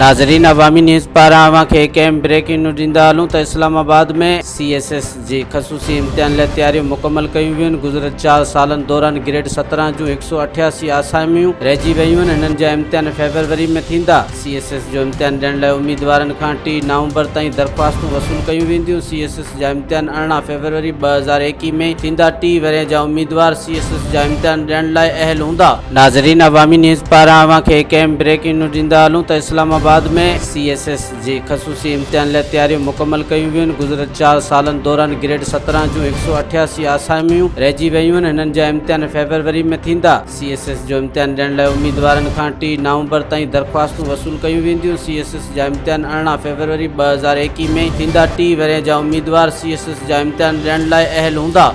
ناظرين عوامي نيوز پاران اوهان کي هڪ اهم بريڪنگ نيوز ڏيندا هلون ته اسلام آباد ۾ سي ايس ايس جي خصوصي امتحان لاء تياريون مڪمل ڪيون ويون آهن، گذريل چار سالن دوران گريڊ 17 جون 188 آساميون رهجي ويون آهن، هنن جا امتحان فيبروري ۾ ٿيندا، سي ايس ايس جو امتحان ڏيڻ لاء اميدوارن کان 3 نومبر تائين درخواستون وصول ڪيون وينديون، سي ايس ايس جا امتحان 18 فيبروري 2021 ۾ ٿيندا، 30 ورهين جا اميدوار سي ايس ايس جا امتحان ڏيڻ لاء اهل هوندا. ناظرين عوامي نيوز پاران اوهان کي هڪ اهم بريڪنگ نيوز ڏيندا هلون ته اسلام آباد ۾ سي ايس ايس جي خصوصي امتحان لاء تياريون مڪمل ڪيون ويون آهن، گذريل چار سالن دوران گريڊ 17 جون 188 آساميون رهجي ويون آهن، هنن جا امتحان فيبروري ۾ ٿيندا، سي ايس ايس جو امتحان ڏيڻ لاء اميدوارن کان 3 نومبر تائين درخواستون وصول ڪيون وينديون، سي ايس ايس جا امتحان 18 فيبروري 2021 ۾ ٿيندا، 30 ورهين جا اميدوار سي ايس ايس جا امتحان ڏيڻ لاء اهل هوندا.